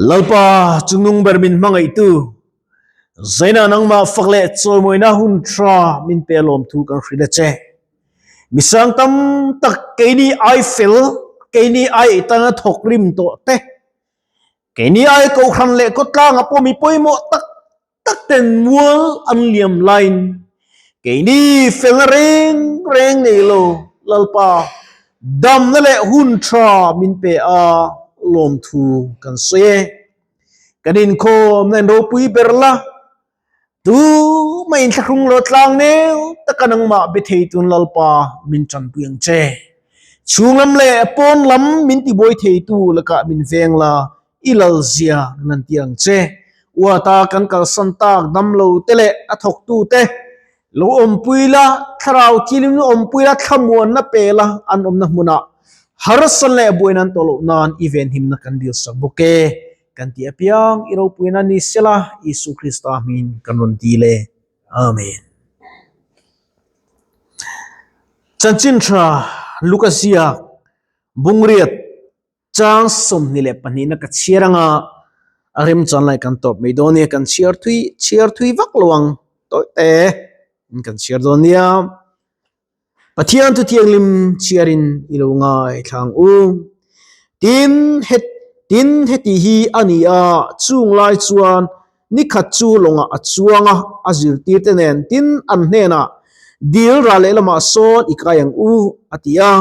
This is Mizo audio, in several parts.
Lalpa chungnung ber min hmangaihtu, Zaina nangmah fak leh chawimawina hun tha min pe lawmthu kan hrilh a che. Misang tam tak keini ai fel, keini ai eitana thawk rim tawh te, keini ai kohhran leh khawtlangah pawh mi pawimawh tak tak ten mual an liam laiin keini felna reng reng nei lo Lalpa damna leh hun tha min pe a lawmthu kan sawi e. Kan inkhawmna in ropui ber la, tumah inthlahrung lo tlang neu taka nangmah be thei tun Lalpa min tanpui ang che. Chhung lam leh pawn lam min tibuai theitu lakah min veng la, I lal zia nan ti ang che. Uata kan kalsan tak dam lo te leh a thawktu te lo awmpui la, thlarau thilim lo awmpui la, thlamuanna pe la an awmna hmunah harsan leh buaina an tawh loh nan i venhimna kan dilsak bawk e. Kan ti apiang i ropuina ni sela Isu Krista hming kan rawn dil e. Amen. Chanchin tha Luka ziak Bungriat Chang 22 na ka chhiar anga a remchan lai kan tawp mai dawn nia, kan chhiar thui chhiar thui vak lo ang tawih te in kan chhiar dawn nia. Pathian thu thianghlim chhiarin i lo ngaithla ang u. Tin het tin heti hi a ni a, chung lai chuan Nikhat chu lawngah a chuang a, a zirtirte nen tin an hnenah, Dil ral lehlamah sawn i kai ang u, a ti a.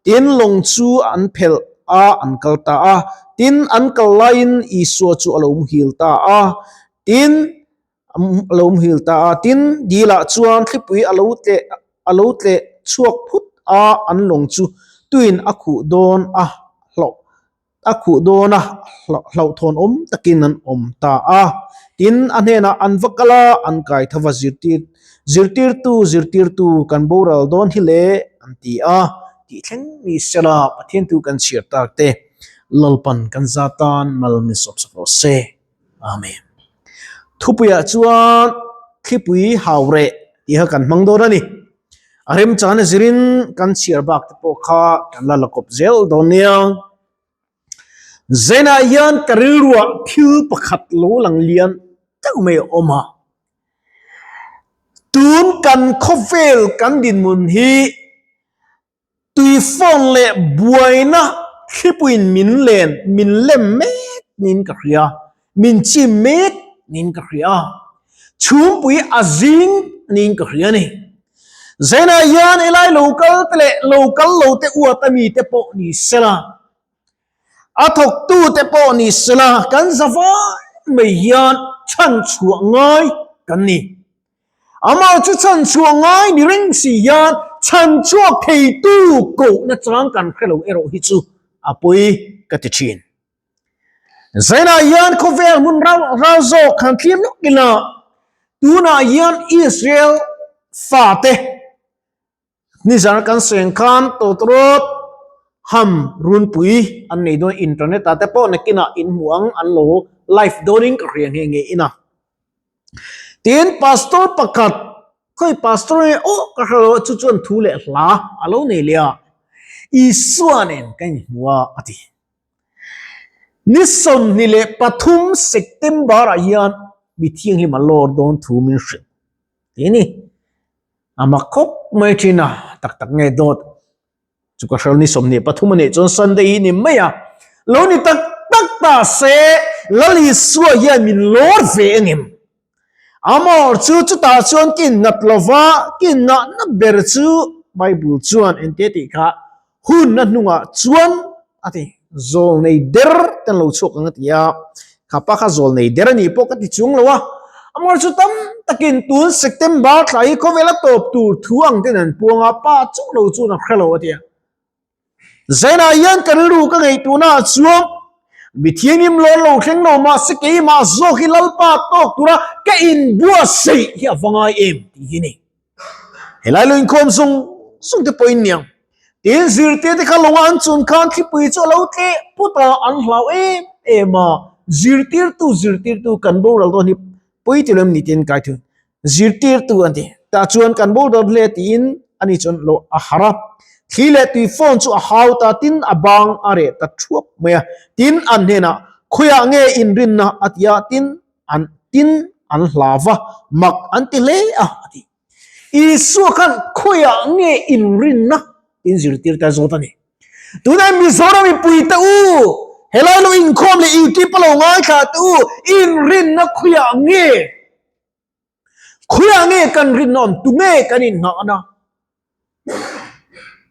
Tin lawng chu an phelh a, an kal ta a. Tin an kal laiin Isua chu a lo muhil ta a. Tin a lo muhil ta a. Tin dilah chuan thlipui a lo tleh a lo tleh chhuak phut a, an lawng chu tuin a khuh dawn a hlauh a khuh dawn a, hlauhthawn awm takin an awm ta a. Tin, a hnenah an va kal a, an kai tho va, Zirtir, zirtirtu, zirtirtu, kan boral dawn hi le, an ti a. Tih thleng ni sela, Pathian thu kan chhiar tak te, Lalpan kan za tan mal min sawpsak rawh se. Amen. Thupuiah chuan thlipui hau reh tih kha kan hmang dawn a ni. A remchana zirin kan chhiar bak te pawh kha kan la la kawp zel dawn nia. Zainah hian ka rilruah thil pakhat lo lang lian deuh mai a awm a. Tun kan khawvel kan dinhmun hi Tuifawn leh buaina thlipuiin min len, min lem mek niin ka hria, min chim mek niin ka hria, chhungpui a zing niin ka hria a ni. Zainah hian helai lo kal te leh lo kal lo te uat a mi te pawh ni sela, a thawktu te pawh ni sela kan za vai mai hian chhanchhuah ngai kan ni. Amah chu chhanchhuah ngai ni reng si hian chhanchhuak theitu kohna chang kan hre lo erawh hi chu a pawi ka ti thin. Zainah hian khawvel hmun rau rau zawk han thlir lawk ila tunah hian Israel fate Nizan kan seng khan tawtrawt ham runpui an nei dawn internet ah te pawh nakinah in hmu ang an lo live dawnin ka hria nghe nghe ina. Tin pastor pakhat khawi pastor nge aw ka hre lo chu chuan thu leh hla a lo nei leh a Isua nen ka inhmu a a ti. Ni 23 September ah hian mi thianghlim a lawr dawn thu min hrilh ti a ni. A mak khawp mai thin a, tak tak nge dawt chu ka hre ni 23 a nih chuan Sunday hi ni mai a, lo ni tak tak ta se Lal Isua hian min lawr ve engem? Amor chu chutah chuan kin nat lova kin ngahna ber chu Bible chuan engtia tih kha Hun a hnungah chuan a ti, Zawlnei der te an lo chhuak ang a ti a, kha pa kha zawlnei der a nih pawh ka ti chuang lo a, amor chu tam takin tun September thla hi khawvel a tawp tur thu ang ten an puang a, pa chu lo chuan a hre lo a ti a. Zainah hian ka rilru ka ngaihtuahnaah chuan mithianghlim lawn lo thleng lo mahse keimah zawk hi Lalpa tawk tura ka inbuatsaih hi a va ngai em tih hi a ni. Helai lo inkhawm zawng zawng te pawhin niang. Tin zirtir te kha lawnga an chun khan thlipui chu a lo tleh put a, an hlau em em a. Zirtirtu zirtirtu kan boral dawn hi pawi ti lo em ni tiin kai thung. Zirtirtu an ti. Tah chuan kan boral hle tiin ani chuan lo a harh a. Thli leh tui phone chu a hau ta tin a bang a reh ta thuap mai a. Tin an hnenah. Khawiah nge inrinna a ti a, tin an tin an hlau va, mak an ti hle a, a ti. Isua khan khawiah nge inrinna tiin zirtir te a zawt a ni. Tunah Mizoram mipui te u, helai lo inkhawm leh YouTube a lo ngaithla te u, inrinna khawiah nge? Khawiah nge kan rinna awm? Tunge kan innghahna?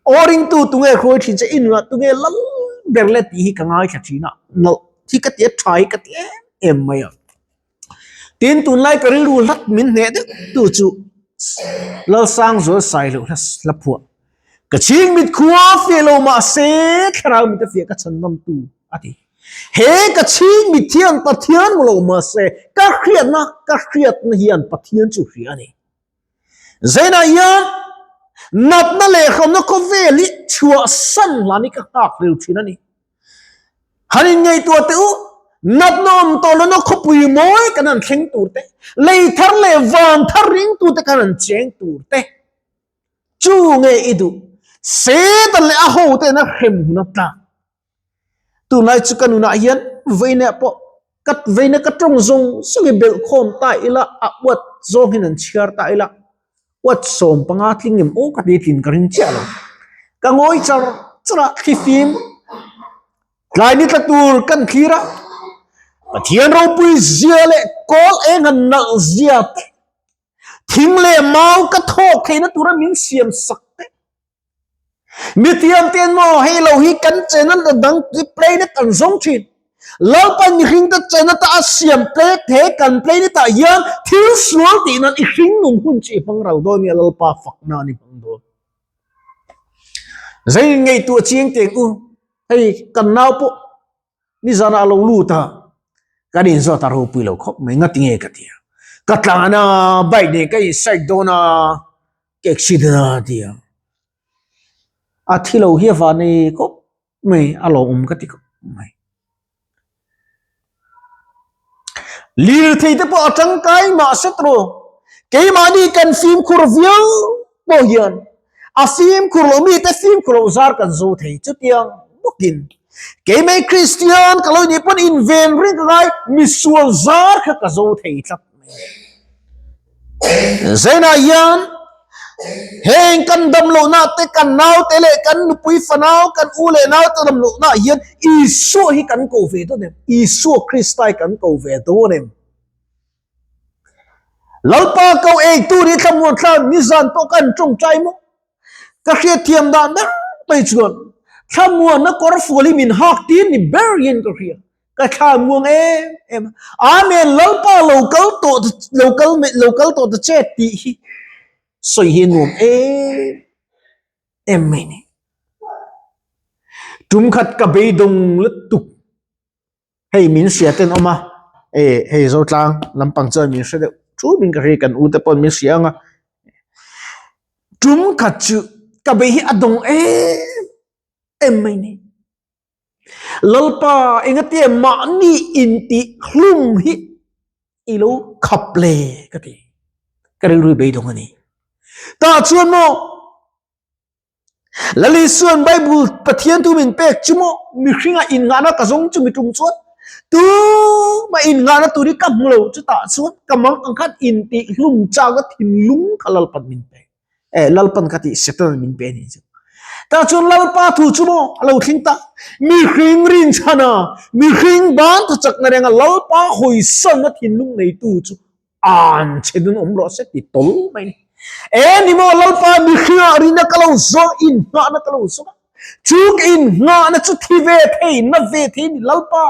Aw ringtu tunge hruai thin che i nunah tunge lal ber le tih hi ka ngaithla thin a, nalh hi ka ti a, tha hi ka ti em em mai a. Tin, tunlai ka rilru hlat min hneh deuh tu chu Lalsangzual Sailo hla hla phuah. Ka chhing mit khua fiah lo mahse thlarau mit a fiah ka chhan ngam tu a ti. He ka chhing mit hian Pathian hmu lo mahse ka hriatna ka hriatna hian Pathian chu hria a ni. Zainah hian natna leh hremna khawvel hi chhuahsan hlan hi ka nghak reu thin a ni. Han inngaihtuah teh u, natna awm tawh lohna khawpui mawi kan han thleng tur te, lei thar leh van thar ringtute kan han cheng tur te, chu nge i duh? Satan leh a hote'n a hrem hun a tlak. Tunlai chu ka nunah hian vawiinah pawh ka vawiina ka tawng zawng zawng hi belh khawm ta ila a uat zawng hian an chhiar ta ila uat 15 tling em aw ka ti tlin ka ring chiah lo. Ka ngawi char char a thlifim tlai ni tla tur kan thlir a Pathian ropui zia leh kawl eng han nalh zia te thing leh mau ka thawk theihna tura min siam sak te Mithiam ten maw hei lo hi kan chena la dang hi planet an zawng thin. Lalpan mihring te chena ta a siam plate he kan planet ah hian thil sual tih nan i hring nun hun chu i hmang ral dawn nia Lalpa fakna an i hmang dawn. Zei ngaihtuah chiang teng u hei kan nau pawh Nizanah a lo lut a, kan inzawt a ropui lo khawp mai, ngati nge ka ti a, ka tlan a, bike nen ka inside dawn a, ka accident a ti a, a thi lo hi a van nei khawp mai, a lawmawm ka ti khawp mai. Lirthei te pawh a tangkai mahse tawh keimahni kan fimkhur viau pawh hian A fimkhur loh mite fimkhur loh zar kan zo thei chutiang bawkin keimei Kristian ka lo nih pawn inven reng ka ngai misual zar kha ka zo thei tlat mai. Zainah hian heng kan dam lohna te kan naute leh kan nupui fanau kan u leh naute dam lohna hian Isua hi kan ko ve dawn em? Isua Krista hi kan ko ve dawn em? Lalpa ko ei tur hi thlamuan thla nizan pawh kan tawngtai maw? Ka hriatthiam dan ber mai chuan thlamuanna kawr fual hi min hak tir ni ber hian ka hria. Ka thla muang em em a. Amen Lalpa lo kal tawh lo kal lo kal tawh ta che tih hi sawi hi a nuam em em mai ni. Tum khat ka beidawng lutuk. Hei min hria ten awm a, e hei Zotlang lampang chuan min hre deuh thu min ka hria kan u te pawh min hria ang a, tum khat chu ka bei hi a dawng em em mai ni. Lalpa engatia mahni intih hlum hi i lo khap le ka ti, ka rilru i beidawng a ni. Tah chuan maw Lalisuan Bible Pathian thu min pek chu maw mihringa innghahna ka zawng chu mi tum chuan tumah innghahna tur hi ka hmu lo chutah chuan ka mang ang khan intih hlum chak a thinlung kha Lalpan min pe eh Lalpan ka tih Satan min pe a ni chu tah chuan Lalpa thu chu maw a lo thleng ta mihring rinchhana mihring ban tha chakna renga Lalpa hawisanna thinlung neitu chu An che dun awm rawh se ti tawl mai ni. E ni maw Lalpa mihringah rina ka lo zawng in nghahna ka lo zawng a. Chu ka in nghahna chu thi ve thei na ve thei ni Lalpa.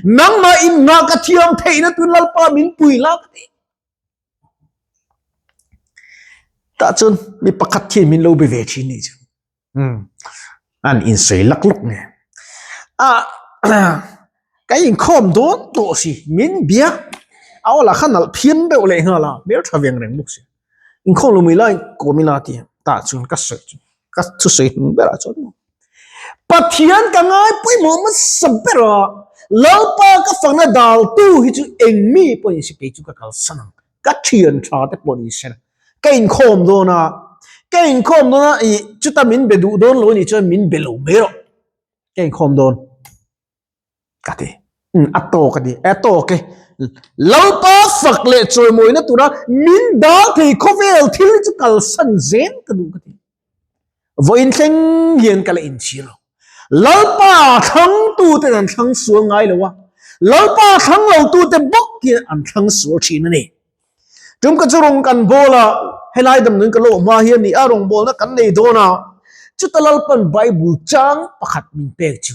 Nangmah in nghah ka thiam theihna tun Lalpa min pui la ka ti. Tah chuan mi pakhat thian min lo be ve thin ni chu. An insawi lak lawk nge. A ka inkhawm dawn tawh si min bia a aw lah kha nalh phian deuh leh nghal a hmel tha veng reng bawk si. Inkhawm lo mai lai kawm ila ti tah chuan ka sawi chu ka thusawi hnung berah chuan maw Pathian ka ngai pawimawh hmasa ber a Lalpa ka fakna daltu hi chu eng mi pawhin si kei chu ka kalsan ang. Ka thian tha te pawh ni se ka inkhawm dawn a, ka inkhawm dawn a ih chuta min be duh dawn lo a nih chuan min be lo mai rawh, ka inkhawm dawn ka ti. A tawk a ni, a tawk e. Lalpa fak leh chawimawina tura min dang thei khawvel thil chu kalsan zel ka duh ka ti. Vawiin thleng hian ka la inchhir lo. Lalpa thlangtuten an thlang sual ngai lo a, Lalpa thlang lotute bawk hian an thlang sual thin a ni. Tum ka chu rawng kan bawl a, helai damdawiin ka lo hma hian ni a rawngbawlna kan nei dawn a, chuta Lalpan Bible chang pakhat min pek chu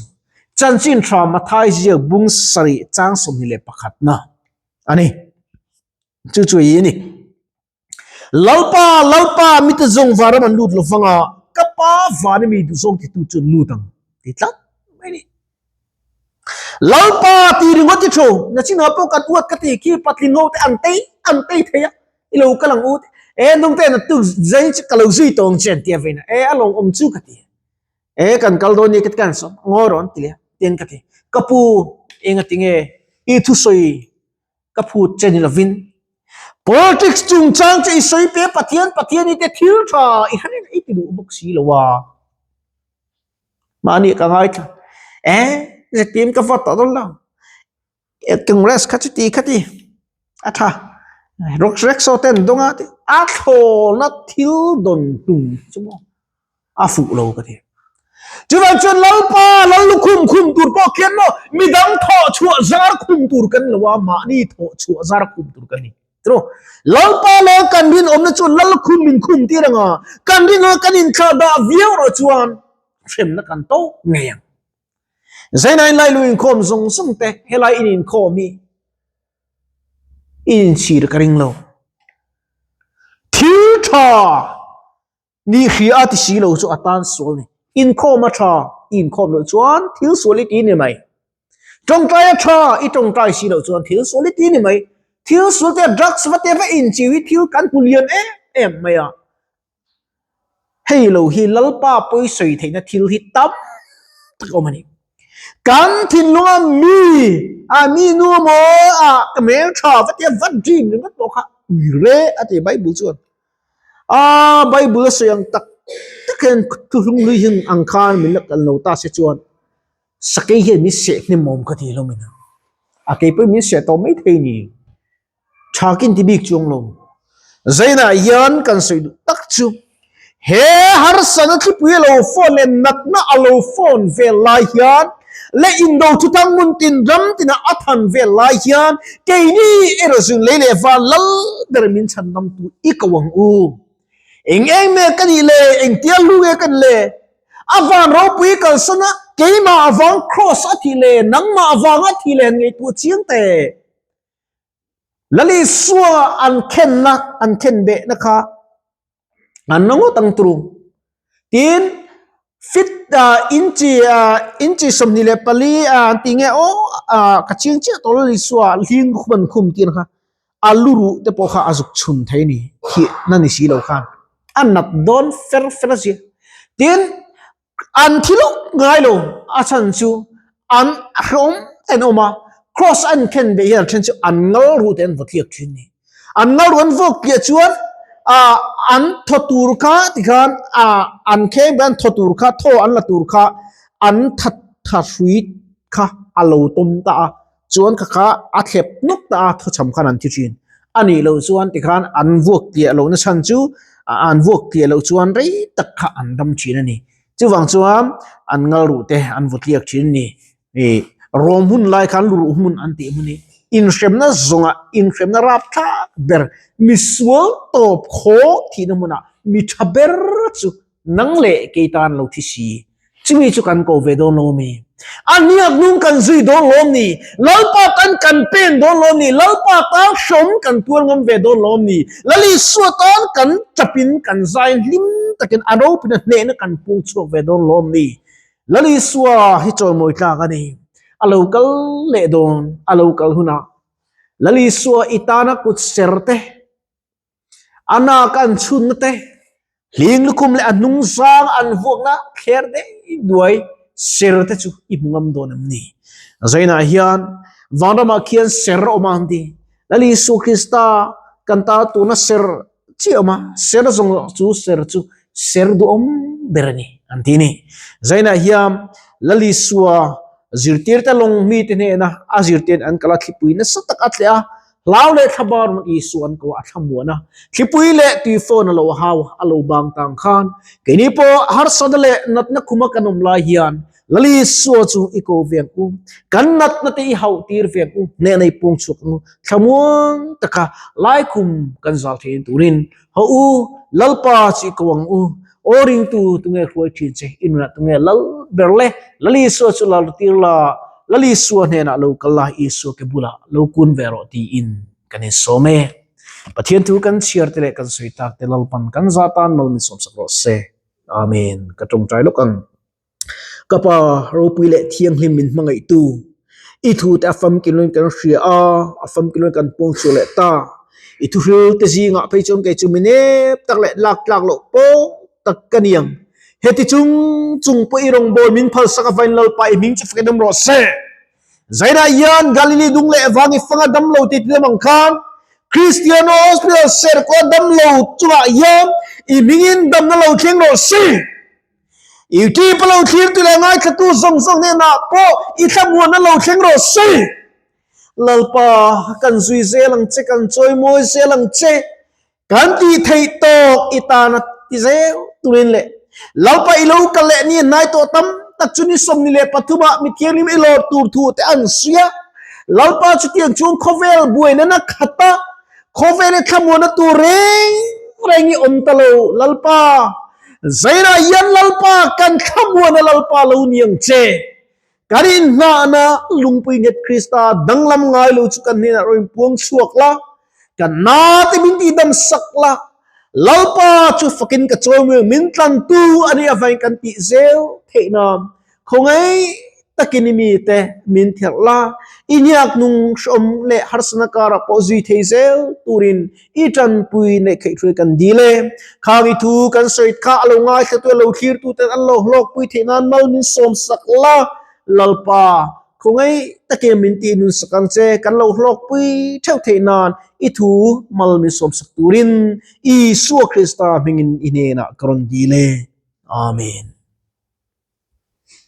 Chanchin Tha Mathai ziak bung sarih chang 21 na a ni. Chu chu i ni. Lalpa, Lalpa, mite zawng varam an lut lo vang a, ka pa vana mi duhzawng titu chu an lut ang, ti tlat mai ni. Lalpa ti ringawt i tho, nachinah pawh kan uat ka ti khi patling ho te an tei, an tei thei a, i lo kal ang u te, e nung te na tuk zai chu ka lo zui tawh ang che an ti a veina, e a lawng awm chu ka ti, e kan kal dawn ni ka ti kan sawm, ngawi rawh an ti leh a, tian ka ti, ka pu engatinge i thusawi ka phut che ni lovin politics chungchang chu i sawi pe Pathian Pathian i te thil tha i hre i ti duh bawk si lo a mahni ka ngaithla e ZPM ka vote tawh dawn lo Congress kha chu ti kha ti a tha Rexo ten dawnga ti a thlawna thil dawn tum chu maw a fuh lo ka ti. Chuvang chuan Lalpa lal lukhum khum tur pawh khian maw midang thawh chhuah zar khum tur kan lo a, mahni thawh chhuah zar khum tur kan ni. Tiro Lalpa leh kan rinawmna chu lal khum min khum tir anga, kan rinawm kan inthlah dah viau rawh chuan hremna kan tawk ngei ang. Zainain lai lu inkhawm zawng zawng te helai in inkhawm hi i inchhir ka ring lo. Thil tha Ni hria a ti si lo chu a tan sual ni. Inkhawm a tha, i inkhawm loh chuan thil sual i ti ni mai. Tawngtai a tha, i tawngtai si loh chuan thil sual i ti ni mai. Thil sual te drugs va te va inchiu hi thil kan hmu lian em em mai a. Hei lo hi Lalpa pawi sawi theihna thil hi tam tak a awm a ni. Kan thinlunga mi, a mi nu maw, a ka hmeltha va tia va dream ringawt pawh kha ui re a ti Bible chuan. A Bible a sawi ang tak tak hian thuhlung hlui hian ang khan min la kal lo ta se chuan sakei hian min seh hnem awm ka ti hlawm in a. A kei pawhin min seh tawh mai thei ni. Tha kin ti bik chuang lo. Zainah hian kan sawi duh tak chu he harsatna thlipui a lo phone leh natna a lo phone vel lai hian leh indo thuthang hmun tin ram tinah a than vel lai hian keini erawh chu lei leh van lal ber min chhan damtu i ko ang u. Eng eng nge ka nih le? Engtia hlu nge ka nih le? A van ropui kalsan a, keimah avang kraws a thih le, nangmah avang a thih le han ngaihtuah chiang teh. Lalisua an khenna, an khenbehna kha an la ngawt ang turu. Tin, fit inchi inchi 24 an ti nge aw ka chiang chiah tawh Lalisua hling khum an khum tir kha a lu ruh te pawh kha a zuk chhun thei a ni thihna ni si lo khan a nat dawn fer fer a zia. Tin, An thi lawk ngai lo, a chhan chu an hlawm en awm a, cross an khen beh hian a then chu an ngal ruh te an vaw tliak thin ni. An ngal ruh an vaw tliah chuan ah an thaw tur kha tikhan ah an kheng beh an thaw tur kha thaw an la tur kha an tha tha hrui kha a lo tawm ta a, chuan kha kha a thlep nawk ta a thawchham khan an thi thin. A nih loh chuan tikhan an vuak tliah lohna chhan chu an vuak tliah loh chuan rei tak kha an dam thin a ni. Chuvang chuan an ngal ruh te an vaw tliak thin a ni. Ih Rom hun lai khan luruh hmun an tih hmun hi inhremna zawngah inhremna rapthlak ber misual tawp khawk thihna hmunah mi tha ber chu Nang leh kei tan lo thi si. Chumi chu kan ko ve dawn lo ami? A hniak nung kan zui dawn lawm ni? Lalpa tan kan pen dawn lawm ni? Lalpa tan hrawm kan tuar ngam ve dawn lawm ni? Lal Isua tan kan chapin kan zai hlim takin a ropina hnehna kan pung chhuak ve dawn lawm ni? Lal Isua hi chawimawi tlak a ni. A lo kal leh dawn, a lo kal hunah Lal Isua i tana kut ser te, A nak an chhunna te, hling lukhum leh a hnung zang an vuakna thler dei duai ser te chu i hmu ngam dawn em ni? Zainah hian vanramah khian ser a awm a an ti. Lal Isua Krista kan ta tuna ser chiah a awm a, ser zawng chu ser chu ser duhawm ber a ni an ti a ni. Zainah hian Lal Isua. Zirtirte lawng mite hnena a zirtirin an kal a, thlipui nasa tak a tleh a, hlau leh thlabar rawn Isua an ko a, a thlamuan a, thlipui leh tuifawn a lo hau a, a lo bang tang khan keini pawh harsatna leh natna khuma kan awm lai hian Lal Isua chu i ko ve ang u, kan natna te i hauh tir ve ang u, hnehna i puang chhuak ang u, thlamuang taka laikhum kan zal theih turin Haw u, Lalpa chu i ko ang u, aw ringtu tunge hruai thin che, i nunah tunge lal ber le, Lal Isua chu lal tir la, Lal Isua hnenah lo kal la, Isua ke bulah lo kun ve rawh tiin kan insawm e. Pathian thu kan chhiar te leh kan sawi tak te Lalpan kan za tan mal min sawmsak rawh se. Amen. Ka tawngtai lawk ang. Ka pa ropui leh thianghlim min hmangaihtu, i thute a famkim loin kan hria a, a famkim loin kan puang chhuah leh ta. I thuhril te zingah phei chuan kei chu mi nep tak leh lak tlak loh pawh tak ka ni ang. Heti chung chung pawh i rawngbâwl min phalsak avain Lalpa i hming chu fakin awm rawh se. Zainah hian Galili dung leh vang i fanga damlo tih ti dam ang khan Kristian Hospital Serkaw damlo chungah hian i hmingin damna lo thleng rawh se. YouTube a lo thlirtu leh ngaithlatu zawng zawng hnenah pawh i thlamuanna lo thleng rawh se. Lalpa, kan zui zel ang che, kan chawimawi zel ang che, kan tih theih tawk i tana ti zel turin leh Lalpa i lo kal leh ni hnai tawh tam tak chu ni 23 ah mithianghlim i lawr tur thu te an sawi a. Lalpa chutiang chuan khawvel buaina na khat a, Khawvel i thlamuanna tur reng reng i awm ta lo, Lalpa. Zairah hian Lalpa kan thlamuana Lalpa lo ni ang che. Kan inhnahna lungpui nghet Krista danglam ngai lo chu kan hnenah rawn inpuang chhuak la, kan nate min tihdam sak la, Lalpa chu fakin ka chawimawi ang, min tlantu a nih avangin kan tih zel theih nan Khawngaih takin i mite min therh la, i hniak nung hreawm leh harsatna karah pawh zui thei zel turin i tanpui neih theih thu kan dil e. Khang i thu kan sawi kha a lo ngaithlatu a lo thlirtuten an lo hlawkpui theih nan mal min sawmsak la, Lalpa, khawngaih takin min tih nunsak ang che, kan lo hlawkpui theuh theih nan i thu mal min sawmsak turin Isua Krista hmingin i hnenah ka rawn dil e. Amen.